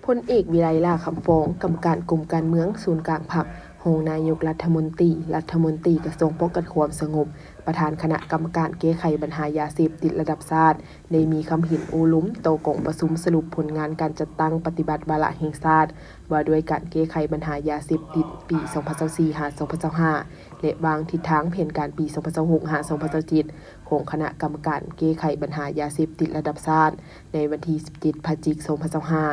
ພົນເອກ ວິໄລ ຫຼ້າຄຳຟອງ ກຳມະການກົມການເມືອງສູນກາງພັກ, ຮອງນາຍົກລັດຖະມົນຕີ, ລັດຖະມົນຕີກະຊວງປ້ອງກັນຄວາມສະຫງົບ, ປະທານຄະນະກຳມະການແກ້ໄຂບັນຫາຢາເສບຕິດລະດັບຊາດ ໄດ້ມີຄຳເຫັນໂອ້ລົມຕໍ່ກອງປະຊຸມສະຫຼຸບຜົນງານການຈັດຕັ້ງປະຕິບັດວາລະແຫ່ງຊາດ ວ່າດ້ວຍການແກ້ໄຂບັນຫາຢາເສບຕິດປີສອງພັນຊາວສີ່ ຫາ ສອງພັນຊາວຫ້າ ແລະ ວາງທິດທາງແຜນການປີສອງພັນຊາວຫົກ ຫາ ສອງພັນຊາວເຈັດ ຂອງຄະນະກຳມະການແກ້ໄຂບັນຫາຢາເສບຕິດລະດັບຊາດ ໃນວັນທີສິບເຈັດ ພະຈິກ ສອງພັນຊາວຫ້າ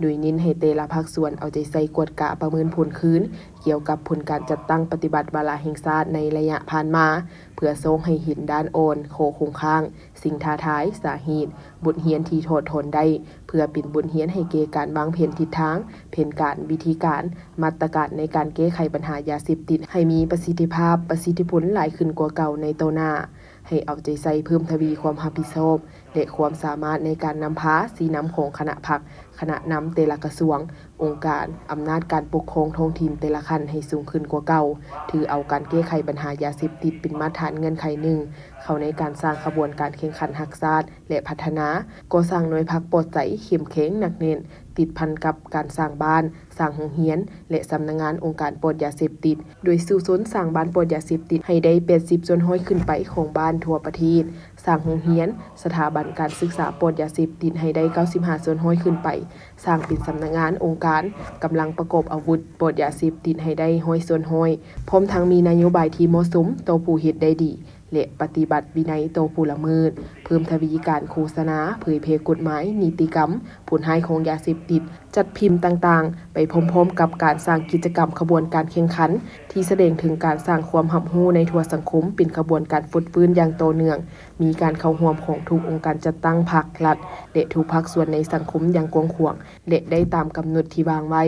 ໂດຍເນັ້ນໃຫ້ແຕ່ລະພາກສ່ວນເອົາໃຈໃສ່ກວດກາປະເມີນຜົນຄືນ ກ່ຽວກັບຜົນການຈັດຕັ້ງປະຕິບັດວາລະແຫ່ງຊາດໃນໄລຍະຜ່ານມາ ເພື່ອສ່ອງໃຫ້ເຫັນດ້ານອ່ອນ, ຂໍ້ຄົງຄ້າງ, ສິ່ງທ້າທາຍ, ສາເຫດ, ບົດຮຽນທີ່ຖອດຖອນໄດ້ ເພື່ອເປັນບົດຮຽນໃຫ້ແກ່ການວາງແຜນທິດທາງ, ແຜນການ, ວິທີການ, ມາດຕະການໃນການແກ້ໄຂບັນຫາຢາເສບຕິດໃຫ້ມີປະສິດທິພາບ, ປະສິດທິຜົນຫຼາຍຂຶ້ນກວ່າເກົ່າໃນຕໍ່ໜ້າ. ໃຫ້ເອົາໃຈໃສ່ເພີ່ມທະວີຄວາມຮັບຜິດຊອບ ແລະ ຄວາມສາມາດໃນການນຳພາຊີ້ນຳຂອງຄະນະພັກ, ຄະນະນຳແຕ່ລະກະຊວງ, ອົງການ, ອຳນາດການປົກຄອງທ້ອງຖິ່ນແຕ່ລະຂັ້ນໃຫ້ສູງຂຶ້ນກວ່າເກົ່າ, ຖືເອົາການແກ້ໄຂບັນຫາຢາເສບຕິດເປັນມາດຖານເງື່ອນໄຂໜຶ່ງ ເຂົ້າໃນການສ້າງຂະບວນການແຂ່ງຂັນຮັກຊາດ ແລະ ພັດທະນາ, ກໍ່ສ້າງໜ່ວຍພັກປອດໃສ, ເຂັ້ມແຂງ, ໜັກແໜ້ນ, ຕິດພັນກັບການສ້າງບ້ານ, ສ້າງໂຮງຮຽນ ແລະ ສຳນັກງານອົງການປອດຢາເສບຕິດ, ໂດຍສູ້ຊົນສ້າງບ້ານປອດຢາເສບຕິດໃຫ້ໄດ້ແປດສິບສ່ວນຮ້ອຍຂຶ້ນໄປຂອງບ້ານທົ່ວປະເທດ, ສ້າງໂຮງຮຽນ, ສະຖາບັນການສຶກສາປອດຢາເສບຕິດໃຫ້ໄດ້ເກົ້າສິບຫ້າສ່ວນຮ້ອຍຂຶ້ນໄປ, ສ້າງເປັນສຳນັກງານ, ອົງການ, ກຳລັງປະກອບອາວຸດປອດຢາເສບຕິດໃຫ້ໄດ້ຮ້ອຍສ່ວນຮ້ອຍ, ພ້ອມທັງມີນະໂຍບາຍທີ່ເໝາະສົມຕໍ່ຜູ້ເຮັດໄດ້ດີ ແລະ ປະຕິບັດວິໄນຕໍ່ຜູ້ລະເມີດ, ເພີ່ມທະວີການໂຄສະນາ, ເຜີຍແຜ່ກົດໝາຍ, ນິຕິກຳ, ຜົນຮ້າຍຂອງຢາເສບຕິດ, ຈັດພິມຕ່າງໆ ໄປພ້ອມໆກັບການສ້າງກິດຈະກຳຂະບວນການແຂ່ງຂັນ ທີ່ສະແດງເຖິງການສ້າງຄວາມຮັບຮູ້ໃນທົ່ວສັງຄົມເປັນຂະບວນການຟົດຟື້ນຢ່າງຕໍ່ເນື່ອງ, ມີການເຂົ້າຮ່ວມຂອງທຸກອົງການຈັດຕັ້ງພັກ, ລັດ ແລະ ທຸກພາກສ່ວນໃນສັງຄົມຢ່າງກວ້າງຂວາງ ແລະ ໄດ້ຕາມກຳນົດທີ່ວາງໄວ້.